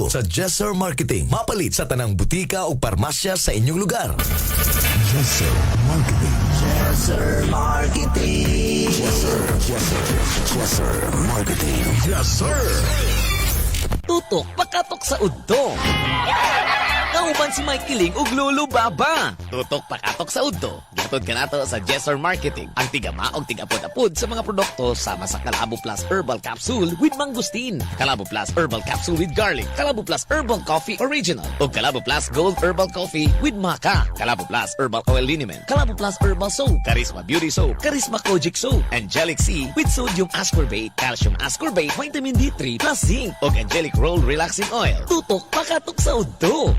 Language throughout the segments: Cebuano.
produkto sa Jesser Marketing. Mapalit sa tanang butika o parmasya sa inyong lugar. Jesser Marketing. Jesser Marketing. Jesser, Jesser, Jesser Marketing. Jesser. Tutok pakatok sa udto. Kauban si Mike Kiling ug Lolo Baba. Tutok pakatok sa udto. Gihatod kanato sa Jesser Marketing. Ang tigama og tigapod-apod sa mga produkto sama sa Kalabo Plus Herbal Capsule with Mangosteen, Kalabo Plus Herbal Capsule with Garlic, Kalabo Plus Herbal Coffee Original, ug Kalabo Plus Gold Herbal Coffee with Maca, Kalabo Plus Herbal Oil Liniment, Kalabo Plus Herbal Soap, Charisma Beauty Soap, Charisma Kojic Soap, Angelic C with Sodium Ascorbate, Calcium Ascorbate, Vitamin D3 plus Zinc, ug Angelic Roll Relaxing Oil. Tutok pakatok sa udto.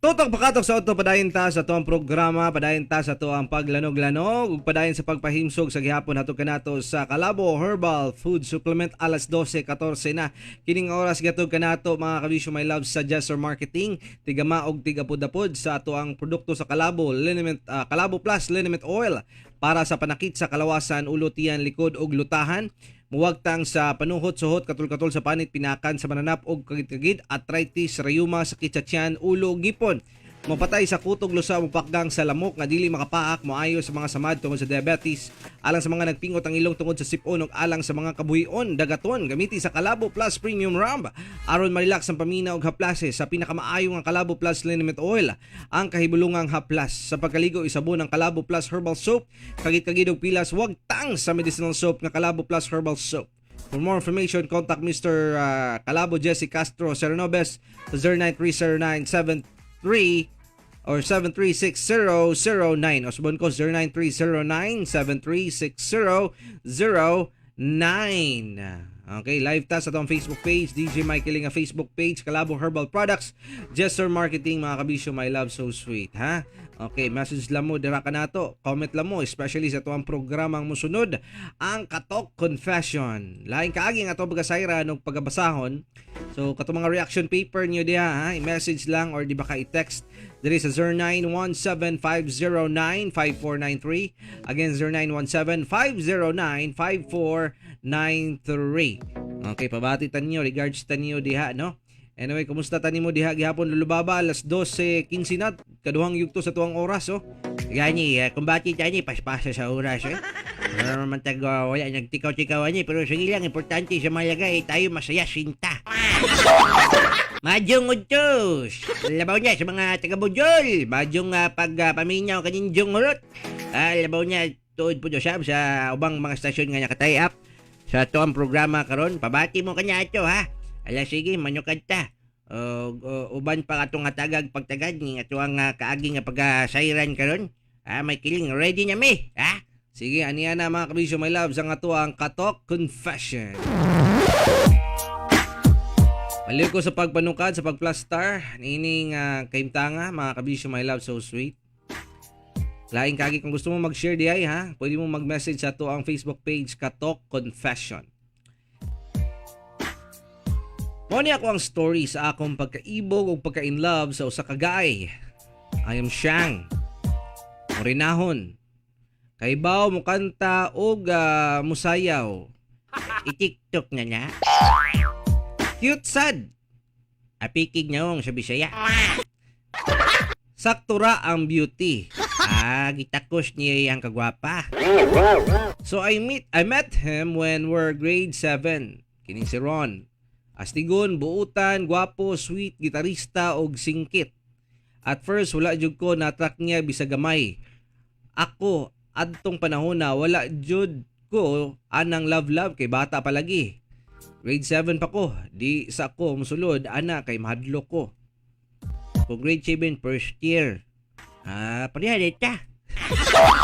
Tutok pakatok sa udto, padayon ta sa atoang programa, padayon ta sa atoang paglanog-lanog, ug padayon sa pagpahimsog sa gihapon hatod kanato sa Kalabo Herbal Food Supplement. Alas 12:14 na kining oras, gihatod kanato, mga kabisyo, my love, sa Jesser Marketing, tigama og tigapod-apod sa atoang produkto sa Kalabo Liniment, Kalabo Plus Liniment Oil para sa panakit sa kalawasan, ulo, tiyan, likod ug lutahan, muwagtang sa panuhot, suhot, katol-katol sa panit, pinakan sa mananap og kagid-kagid, arthritis, rayuma, sakit sa tiyan, ulo, ngipon. Mapatay sa kutog lusa, mupakgang sa lamok nga dili makapaak, moayo sa mga samad tungod sa diabetes, alang sa mga nagpingot ang ilong tungod sa sipon ug alang sa mga kabuhion, dagaton, gamiti sa Kalabo Plus Premium Rum. Aron marelax ang pamina og haplase sa pinakamaayo nga Kalabo Plus Liniment Oil. Ang kahibulungang haplas sa pagkaligo, isabon ang Kalabo Plus Herbal Soap, kagid-kagid og pilas, wagtang sa medicinal soap nga Kalabo Plus Herbal Soap. For more information, contact Mr. Kalabo Jesse Castro Serenobes sa 0930973 or 736009 o subon ko 09309 736009. Okay, live ta sa atong Facebook page, DJ Mike Kilinga Facebook page, Kalabo Herbal Products, Jester Marketing, mga kabisyo, my love, so sweet, ha? Okay, message lang mo, dira ka nato, comment lang mo, especially sa atoang programang musunod, ang Katok Confession. Laing kaagi nga ato pagkasayra nung pagabasahon. So, kato mga reaction paper niyo diha, ha? I-message lang or di ba ka i-text diri sa 0917-509-5493. Again, 0917-509-5493. Okay, pabati tanyo, regards tanyo diha, no? Anyway, kumusta tani mo diha gihapon, Lulubaba? Alas 12:15 na, kaduhang yugto sa tuwang oras, oh. Gani, kumbati tani, paspasa sa oras, eh. Wala naman tag, wala nagtikaw-tikaw ani, pero sige lang, importante sa malaga, eh, tayo masaya, sinta. Madyong utos. Labaw niya sa mga taga-Budjol. Madyong pag paminaw kaninjong hurot. Labaw niya tuod po sab sa ubang mga stasyon nga nakatay up sa ato ang programa karon. Pabati mo kanya ato ha. Ala sige, manukad ta. O, uban pa katong tagag pagtagad ni ato ang kaagi nga pagasayran karon. May kiling ready na mi. Ha? Sige, aniya na, mga kabisyo, my loves, ang ato ang Katok Confession. Maliw ko sa pagpanukad, sa pagplastar, niining kaimtanga, mga kabisyo, my love, so sweet. Laing kagi kung gusto mo mag-share diay ha, pwede mo mag-message sa ato ang Facebook page, Katok Confession. Mao ni ako ang story sa akong pagkaibog ug pagka-in love sa usa ka guy. I am Shang. Morinahon. Kaybaw mukanta og musayaw. I-TikTok na na. Cute sad. Apikig naong sa Bisaya. Sakto ra ang beauty. Gitakos niya ang kagwapa. So I met him when we're grade 7. Kining si Ron. Astigon, buutan, gwapo, sweet, gitarista og singkit. At first wala jud ko na-attract niya bisag gamay. Ako adtong panahon na wala jud ko anang love love kay bata pa lagi. Grade 7 pa ko, di sa ko musulod ana kay mahadlok ko. Kung grade 7, first year. Pareha dita.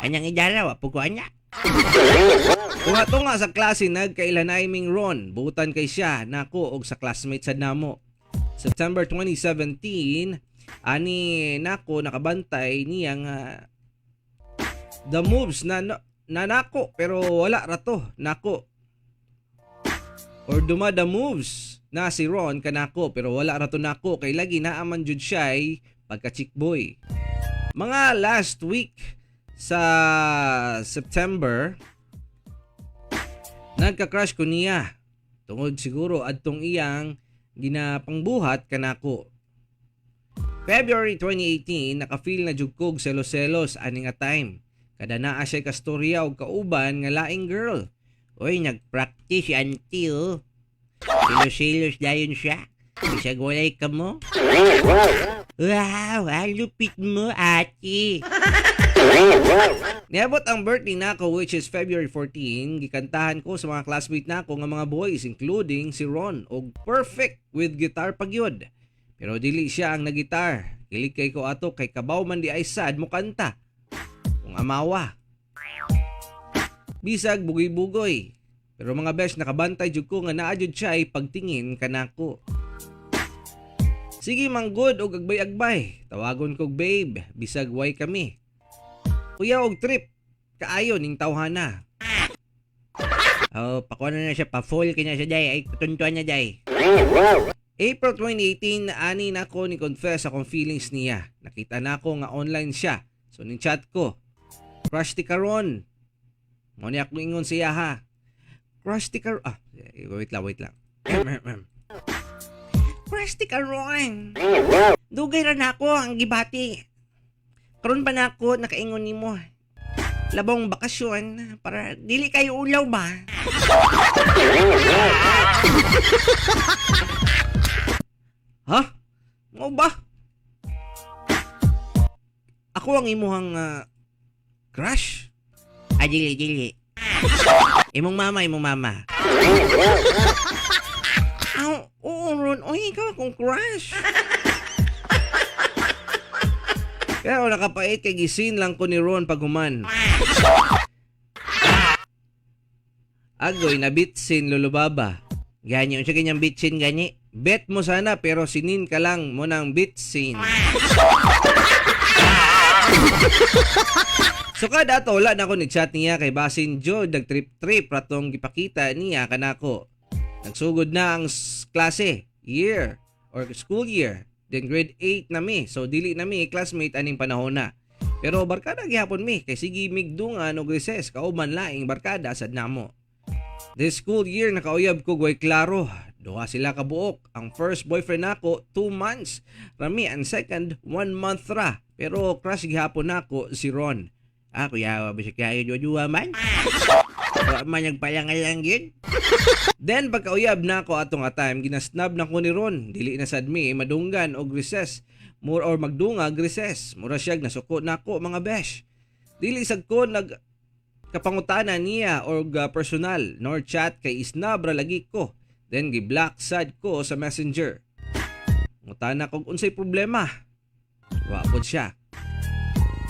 Anyang idara wa ko anya. Tunga-tunga sa klase nagkailanay ming Ron, buutan kay siya nako og sa classmate sad namo. September 2017 ani nako nakabantay niya nga the moves na nako pero wala ra to nako or duma the moves na si Ron kanako pero wala ra to nako kay lagi naaman jud siya ay pagka chick boy. Mga last week sa September, nagka-crush ko niya tungod siguro adtong iyang ginapangbuhat kanako. February 2018, naka-feel na jud kog selos-selos ani nga time. Kada naa siya kastorya og kauban nga laing girl. Uy, nagpractice si auntie oh. Selos-selos dayon siya. Bisag walay ka mo. Wow, ang lupit mo, ate. Niabot ang birthday nako, which is February 14, gikantahan ko sa mga classmate nako nga mga boys, including si Ron, og perfect with guitar pagyud. Pero dili siya ang nagitar. Kilig kay ko ato kay kabaw man di ay sad mo kanta. Kung amawa. Bisag bugoy-bugoy. Pero mga besh, nakabantay jud ko nga naa jud siya ay pagtingin kanako. Sige manggod og agbay-agbay. Tawagon kog babe, bisag way kami. Kuya og trip. Kaayo ning tawhana. Oh, pakuha na na siya, pa-full kanya siya day. Ay, tuntuan niya day. April 2018, ani na ko ni confess akong feelings niya. Nakita na ako nga online siya. So ning chat ko. "Crush ti karon." Mo ni ako ingon siya ha. "Crush ti karon." Ah, wait lang, wait lang. Crush ti karon. Dugay ra na ako ang gibati. Karon pa na ako nakaingon nimo. Labong bakasyon para dili kayo ulaw ba? Ha? Mo ba? Ako ang imuhang crush? Ah, dili, dili. Imong mama, imong mama. Aw, oo, Ron. Oy, ikaw akong crush. Pero nakapait kay gisin lang ko ni Ron paghuman. Agoy, nabitsin, Lolo Baba. Gani, unsa ganyang bitsin gani? Bet mo sana pero sinin ka lang mo ng bitsin. So kada ato wala na ako ni chat niya kay basin jud nag-trip-trip ratong gipakita niya kanako. Nagsugod na ang klase, year or school year. Then grade 8 na mi. So dili na mi classmate aning panahon na. Pero barkada gihapon mi kay sige migdungan og recess kauban laing barkada sad namo. This school year nakauyab ko way klaro. Duha sila kabuok. Ang first boyfriend nako 2 months. Rami ang second 1 month ra. Pero crush gihapon nako si Ron. Ah, kuya, bisag kayo duwa man. Wa man nagpalangalang gyud. Then pagkauyab nako ato nga time, ginasnab na ko ni Ron. Dili na sad mi madunggan og recess. More or magdungag recess. Mura siyag nasuko nako, mga besh. Dili sad ko nag kapangutana niya or personal nor chat kay isnab ra lagi ko. Then gi-block sad ko sa Messenger. Ngutana kog unsay problema. Wa pod siya.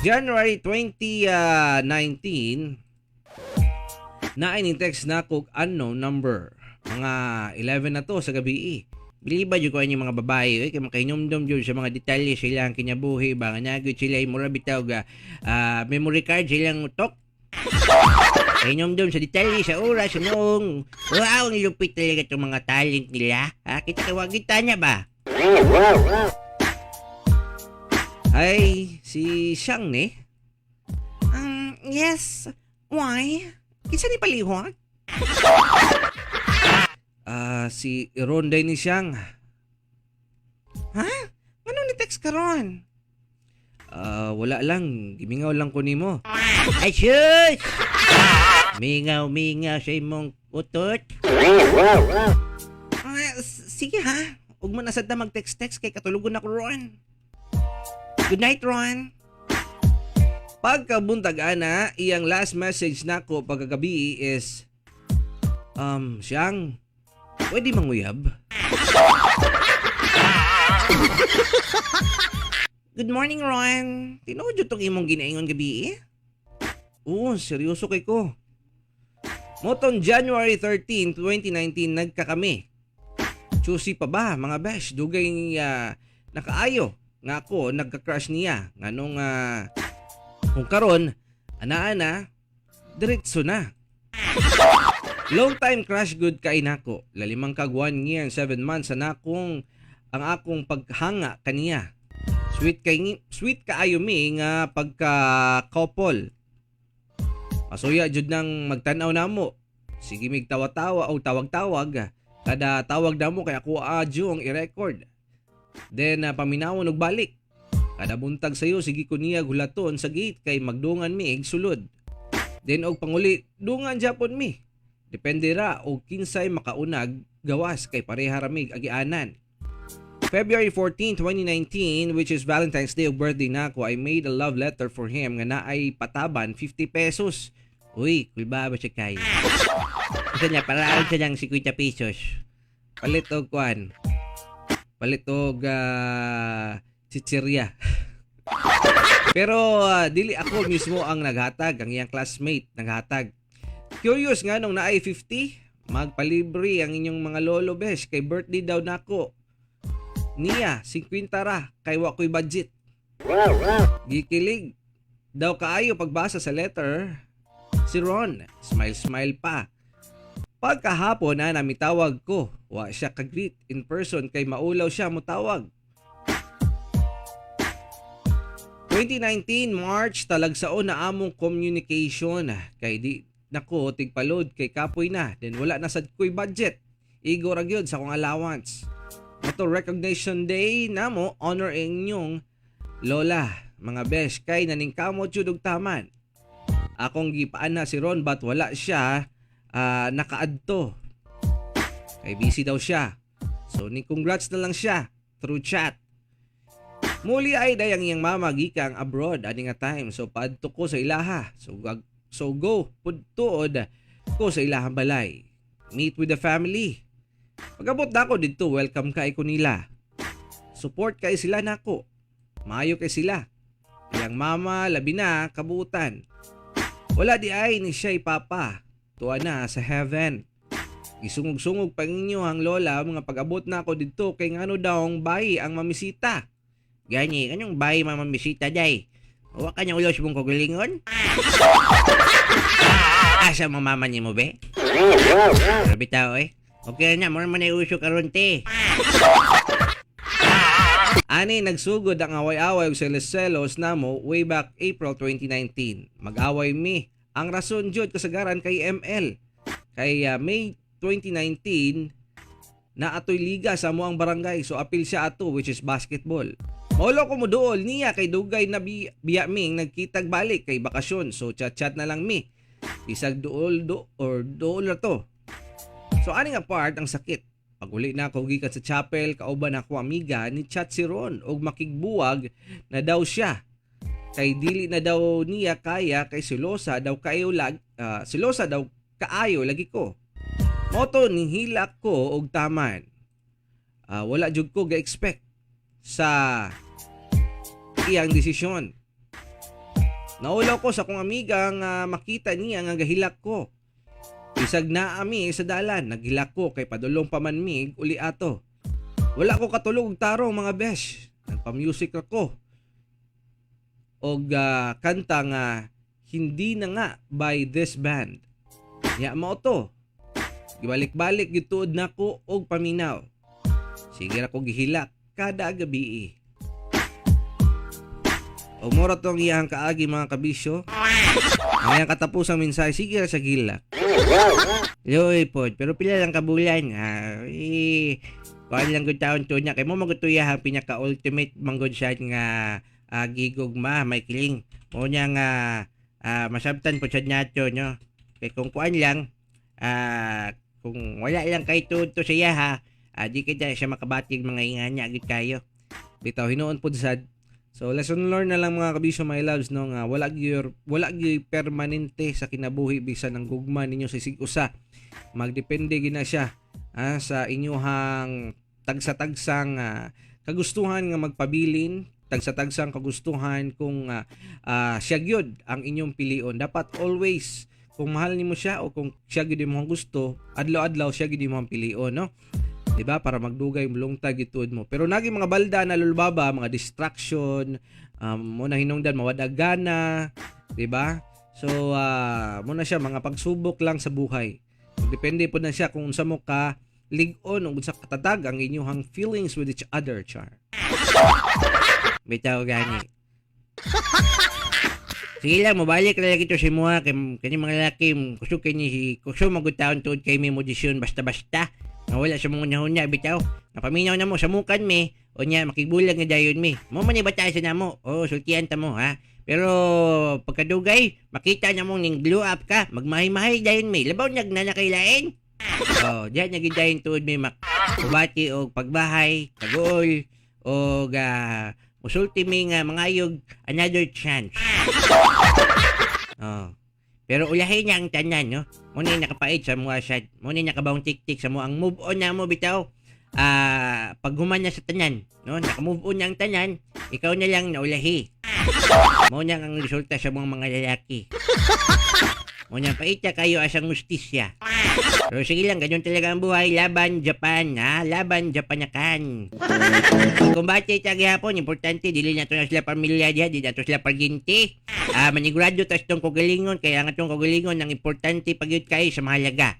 January 2019, naay ning text na kog unknown number. Mga 11 na to sa gabi. Biliba jud ko ani mga babae oy kay makainomdom jud sa mga detalye sa ilang kinabuhi ba nga nagud sila ay mura bitaw ga memory card sa ilang utok. Kainomdom sa detalye sa oras sa noong. Wow, ang lupit talaga itong mga talent nila. Ha, kita kay wag kita niya ba? Ay, si Shang ni? Yes. Why? Kinsa ni palihog? Ah, si Ron day ni Shang. Ha? Anong ni text ka ron? Ah, wala lang. Gimingaw lang ko nimo. Ay, sus! Mingaw-mingaw sa imong utot. Ah, sige ha. Huwag mo na sad na mag-text-text kay katulugon ako ron. Good night, Ron. Pagkabuntag ana, iyang last message nako pagkagabi is, "Siyang, pwede manguyab?" Good morning, Ron. Tinuod jud tong imong ginaingon gabi eh? Oo, seryoso kay ko. Motong January 13, 2019, nagkakami. Choosy pa ba, mga besh? Dugay nakaayo nga ako nagka-crush niya. Nganong kung karon ana-ana, diretso na. Long time crush good kay nako. Lalimang kag 1 year and 7 months sa nakong ang akong paghanga kaniya. Sweet kay sweet kaayo mi nga pagka couple. Masuya jud nang magtan-aw namo. Sige mig tawa-tawa o tawag-tawag. Kada tawag namo kay ako adyo ang i-record. Then paminawon og balik. Kada buntag sayo sige ko niya gulaton sa gate kay magdungan mi ig sulod. Then og panguli dungan japon mi. Depende ra og kinsay makaunag gawas kay pareha ra mig agianan. February 14, 2019, which is Valentine's Day ug birthday nako, I made a love letter for him nga naay pataban 50 pesos. Uy, kulba ba siya kay? Isa niya, paraan siya ng 50 pesos. Palit og kwan. Palit og chichirya. Pero dili ako mismo ang naghatag, ang iyang classmate naghatag. Curious nga nung naay 50, magpalibre ang inyong mga lolo, besh, kay birthday daw nako. Niya, 50 ra, kay wa ko'y budget. Gikilig daw kaayo pagbasa sa letter si Ron. Smile smile pa. Pagkahapon na namitawag ko, wa siya ka-greet in person kay maulaw siya mutawag. 2019 March, talagsaon na among communication kay di nako tigpalod kay kapoy na, then wala na sad ko'y budget. Igo ra gyud sa akong allowance. Ato recognition day namo, honor inyong lola, mga besh, kay naningkamot jud og taman. Akong gipaan na si Ron but wala siya nakaadto. Kay busy daw siya. So ni congrats na lang siya through chat. Muli ay day ang iyang mama gikang abroad ani nga time, so paadto ko sa ilaha. So go pud tuod ko sa ilahang balay. Meet with the family. Pagabot nako didto, welcome kay ko nila. Support kay sila nako. Maayo kay sila. Iyang mama labi na kabuutan. Wala di ay ni siya'y papa. Tuwa na sa heaven. Gisungog-sungog pa ninyo ang lola mga pag-abot na ako didto kay ngano daw ang bayi ang mamisita. Gani, kanyong bayi mamamisita day? Wa kanya ulos mong kagalingon? Asa mo mama ni mo be? Grabe tao eh. Okay na, mura man ay uso karon te. Ani nagsugod ang away-away ug selos-selos namo way back April 2019. Mag-away mi. Ang rason jud kasagaran kay ML. Kay May 2019 na atoy liga sa amo ang barangay, so apil siya ato, which is basketball. Maulo ko moduol niya kay dugay na biya ming nagkitag balik kay bakasyon, so chat-chat na lang mi. Isag duol do or duol na to. So ani nga part ang sakit. Pag uli na ako gikan sa chapel kauban ako amiga, ni chat si Ron og makigbuwag na daw siya. Kay dili na daw niya kaya kay silosa daw kaayo lag silosa daw kaayo lagi ko. Moto nihilak ko og taman. Wala jud ko ga-expect sa iyang desisyon. Naulaw ko sa akong amiga nga makita niya nga gahilak ko. Isag naa mi sa dalan, naghilak ko kay padulong pa man mig uli ato. Wala ko katulog og tarong, mga besh. Nagpa-music ako. Og kanta nga "Hindi Na Nga" by this band. Ya mao to. Gibalik-balik gituod nako og paminaw. Sige ra ko gihilak kada gabi. O mura to ang iyang kaagi, mga kabisyo. Ang iyang katapusang mensahe, sige ra sa gilak. Yoy pod, pero pila lang ka bulan. Eh, kuan lang gud taon to niya kay mo magutuya ang pinaka ultimate manggod siya nga gigugma may kiling. Mo niya nga masabtan po sad nato no. Kay kung kuan lang kung wala lang kay tuod to siya ha, di kita siya makabatig mga inganya gid kayo. Bitaw hinuon pod sad. So lesson learned na lang, mga kabisyo, my loves, no, nga wala gyud permanente sa kinabuhi bisan ang gugma ninyo sa isig usa. Magdepende gina siya sa inyuhang tagsa-tagsang kagustuhan nga magpabilin, tagsa-tagsang kagustuhan kung siya gyud ang inyong pilion. Dapat always kung mahal nimo siya o kung siya gyud imong gusto, adlaw-adlaw siya gyud imong pilion, no? 'Di ba? Para magdugay mulungtag gituod mo. Pero nagi mga balda na lulbaba, mga distraction, mo na hinungdan mawadag gana, 'di ba? So mo na siya mga pagsubok lang sa buhay. Depende po na siya kung unsa mo ka lig-on ug unsa katatag ang inyong feelings with each other, char. Bitaw gani. Sige lang, mobalik na lagi to sa imuha kay kani mga lalaki, kusog kay ni si kusog magud taon tuod kay mi mo desisyon basta-basta. Nga wala sa mga hunahuna bitaw. Napaminaw na mo sa mukan mi, o nya makigbulag nga dayon mi. Mo man ni sa namo. O sultian ta mo ha. Pero pagkadugay, makita na mong ning glow up ka, magmahay-mahay dayon mi. Labaw nag na nakailain. Oh, diyan na gid dayon tuod mi mak kubati og pagbahay, taguol og musulti mi nga mangayog another chance. Oh. Pero ulahin niya ang tanan, no? Mo ni nakapait sa mga sad. Mo ni nakabawong tik-tik sa mo ang move on na mo bitaw. Pag human na sa tanan, no? Naka-move on na ang tanan, ikaw na lang naulahi. Mo na ang resulta sa mga lalaki. Mo na paita kayo asang mustisya. Pero sige lang, ganyan talaga ang buhay. Laban Japan, ha? Laban Japanakan. Kumbate ta gihapon, importante dili na to na sila pamilya diha, di na to sila paginti. Manigurado tas tong kagalingon, kaya ang atong kagalingon ang importante pagyud kay sa mahalaga.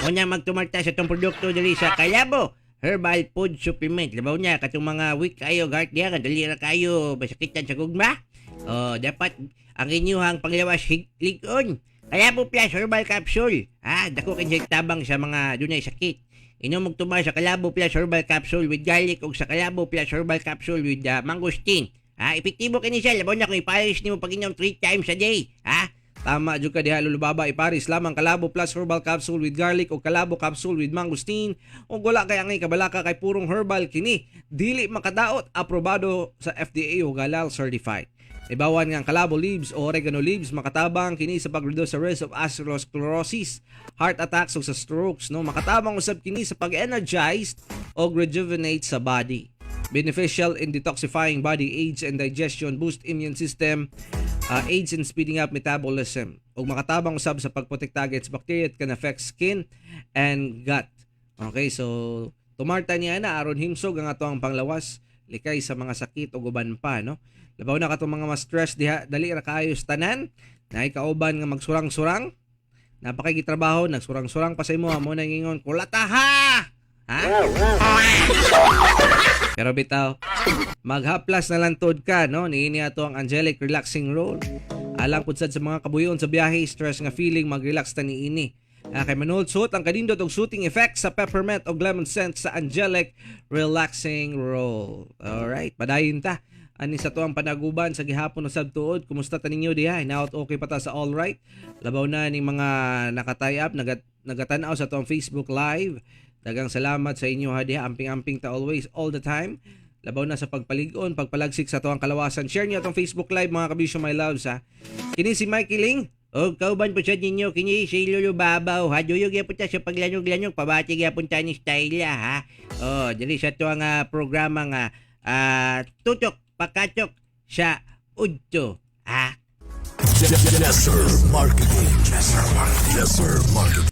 Una magtumarta sa tong produkto diri sa Kalabo Herbal Food Supplement. Labaw niya katong mga weak kayo, heart diha, dali ra kayo masakitan sa gugma. Oh, dapat ang inyuhang panglawas lig-on. Kalabo Plus Herbal Capsule. Ha, dako kay tabang sa mga dunay sakit. Inom og tuma sa Kalabo Plus Herbal Capsule with garlic ug sa Kalabo Plus Herbal Capsule with mangosteen. Ha, epektibo kini siya. Labaw na kung ipares nimo pag-inom 3 times a day. Ha? Tama jud ka diha, Lolo Baba. Iparis lamang Kalabo Plus Herbal Capsule with garlic o Kalabo Capsule with mangosteen ug wala kay angay kabalaka kay purong herbal kini. Dili makadaot, aprobado sa FDA ug halal certified. Ibawan nga ang Kalabo leaves o oregano leaves makatabang kini sa pag-reduce sa risk of atherosclerosis, heart attacks ug sa strokes, no? Makatabang usab kini sa pag-energize o rejuvenate sa body. Beneficial in detoxifying body, aids and digestion, boost immune system, aids in speeding up metabolism. Ug makatabang usab sa pagprotekta against bacteria that can affect skin and gut. Okay, so tumarta niya na aron himsog ang ato ang panglawas, likay sa mga sakit ug uban pa, no? Labaw na katong mga mas stress diha, dali ra kaayo sa tanan, naay kauban nga magsurang-surang, napakagitrabaho, nagsurang-surang pa sa imo, mo na ingon, "Kulataha!" Ha? Pero bitaw, maghaplas na lang tuod ka, no? Niini ato ang Angelic Relaxing Roll. Alang pud sad sa mga kabuyon sa biyahe, stress nga feeling, mag-relax ta niini. Kay manulsot ang kanindot og soothing effect sa peppermint o lemon scent sa Angelic Relaxing Roll. Alright, padayon ta. Ani sa tuang panaguban sa gihapon usab tuod, kumusta ta ninyo diha? Hinaot okay pa ta sa all right. Labaw na ning mga naka-tie up, nagatanaw sa tuang Facebook Live. Dagang salamat sa inyo ha diha. Amping-amping ta always, all the time. Labaw na sa pagpalig-on, pagpalagsik sa tuang kalawasan. Share niyo atong Facebook Live, mga kabisyo, my loves, ha. Kini si Mikey Ling. O kauban po sa ninyo kini si Lolo Babaw ha. Duyog gyapon ta sa paglanog-lanog, pabati gyapon ta ni Styla ha. Oh, diri sa tuang programa nga Tutok Pakatok sa Udto ha. Jesser Marketing. Jesser Marketing. Jesser Marketing.